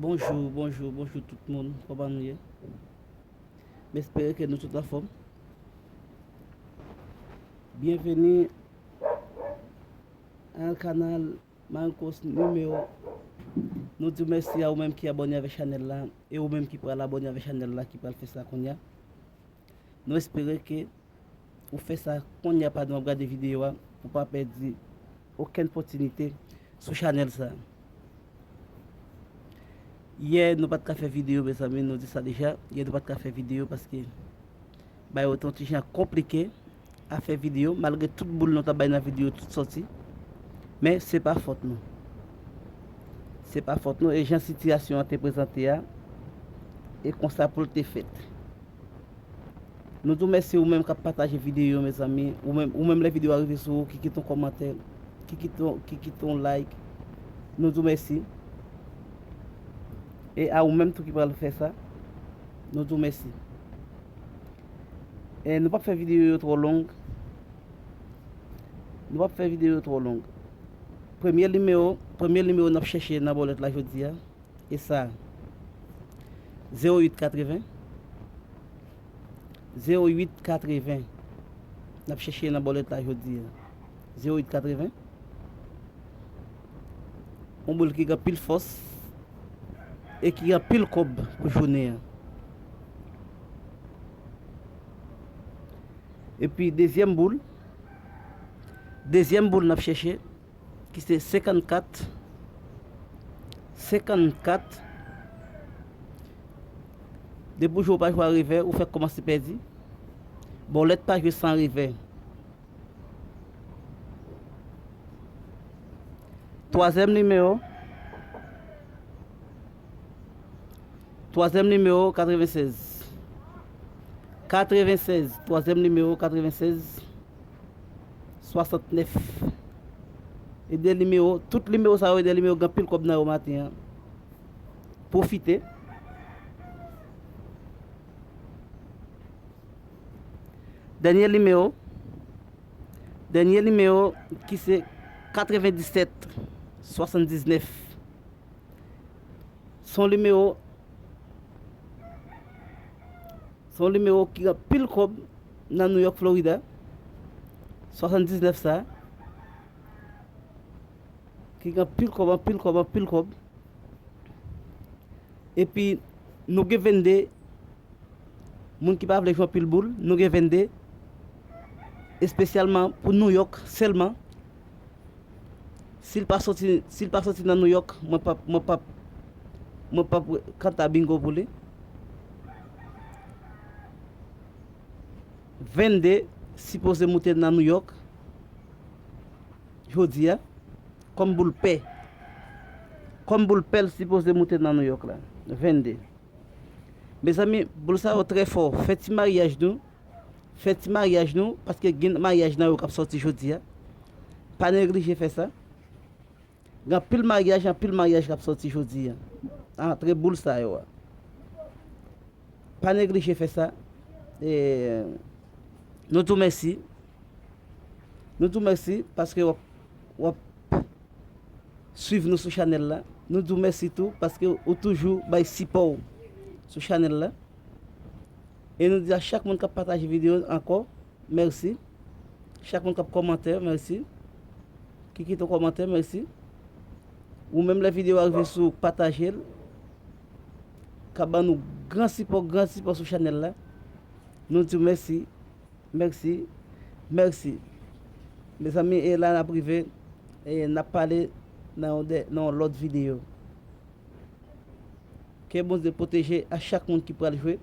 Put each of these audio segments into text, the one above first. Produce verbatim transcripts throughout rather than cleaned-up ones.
Bonjou, bonjou, bonjou tout moun. Kòman nou ye? M espere ke nou tout anfòm. Byenveni al kanal Marcos Numero. Nou di w mèsi a ou menm ki abòne avèk chanèl la e ou menm ki pral abòne avèk chanèl la, ki pral fè sa kounye a. Nou espere ke ou fè sa kounye a pandan w ap gade videyo a, pou w pa pèdi okenn opòtinite sou chanèl sa. Yè, nou pa t ka fè videyo, mezanmi, nou di sa deja. Yè, nou pa t ka fè videyo paske bagay yo te yon ti jan konplike a fè videyo, malgre tout boul nou t ap bay nan videyo, tout sòti. Men, se pa fòt nou. Se pa fòt nou, e jan sitiyasyon an te prezante a, e konsa pou l te fèt. Nou di w mèsi ou menm k ap pataje videyo, mezanmi. Ou menm, ou menm lè videyo a rive sou ou, ki kite yon kòmantè, ki kite yon, ki kite yon like. Nou di w mèsi. E a ou menm tou ki pral fè sa, nou di w mèsi. E nou p ap fè videyo yo twò long. Nou p ap fè videyo yo twò long. Premye nimewo, premye nimewo n ap chèche nan bòlèt la jodi a. E sa, zewo uit katreven, zewo uit katreven. N ap chèche nan bòlèt la jodi a. Zewo uit katreven. Yon boul ki gen anpil fòs e ki gen anpil kòb pou jounen an. Epi dezyèm boul, dezyèm boul n ap chèche, ki se senkannkat, senkannkat. Depi w jwe w pa jwe a revè, ou fèk kòmanse pèdi. Bòlèt pa jwe san revè. Twazyèm nimewo, twazyèm nimewo, katrevensèz. Katrevensèz, twazyèm nimewo, katrevensèz. Swasantnèf. E de nimewo, tout nimewo sa yo, e de nimewo gen anpil kòb nan yo maten an. Pwofite. Dènye nimewo, dènye nimewo ki se katrevendisèt, swasanndiznèf. Se yon nimewo, se yon nimewo ki gen anpil kòb nan New York, Florida. Swasanndiznèf sa, ki gen anpil kòb, anpil kòb, anpil kòb. Epi, nou gen vennde. Moun ki pa vle jwe anpil boul, nou gen vennde, espesyalman pou New York sèlman. Si l pa soti, si l pa soti nan New York, mwen p ap, mwen p ap, mwen p ap kanta bingo pou li. Vennde sipoze moute nan New York jodi a, kòm boul pè. Kòm boul pè l sipoze moute nan New York la. Vennde. Mezanmi, boul sa yo trè fò. Fè ti maryaj nou. Fè ti maryaj nou, paske gen maryaj nan yo k ap sòti jodi a. Pa neglije fè sa. Gen anpil maryaj, anpil maryaj k ap sòti jodi a. Antre boul sa yo a. Pa neglije fè sa. E, nou di w mèsi. Nou di w mèsi paske w ap, w ap swiv nou sou chanèl la. Nou di w mèsi tou paske ou toujou bay sipò w sou chanèl la. E nou di a chak moun k ap pataje videyo ankò, mèsi. Chak moun k ap kòmante, mèsi. Ki kite yon kòmantè, mèsi. Ou menm lè videyo a rive sou ou, pataje l. K ap ban nou gran sipò, gran sipò sou chanèl la. Nou di w mèsi. Mèsi. Mèsi. Mezanmi, e la n ap rive, e n ap pale nan yon dè, nan yon lòt videyo. Ke Bondye pwoteje a chak moun ki pral jwe.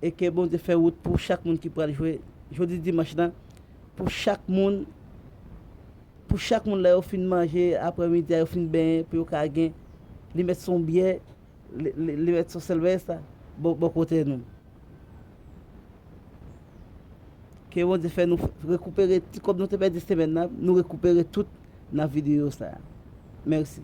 E ke Bondye fè wout pou chak moun ki pral jwe jodi dimanch lan. Pou chak moun, pou chak moun lè yo fin manje, aprè midi a yo fin benyen, pou yo ka gen, li mèt se yon byè, li, li, li mèt se yon sèlvès bò, bò kote nou. Ke Bondye fè nou rekupere ti kòb nou te pèdi semèn nan, nou rekupere tout nan videyo sa a. Mèsi.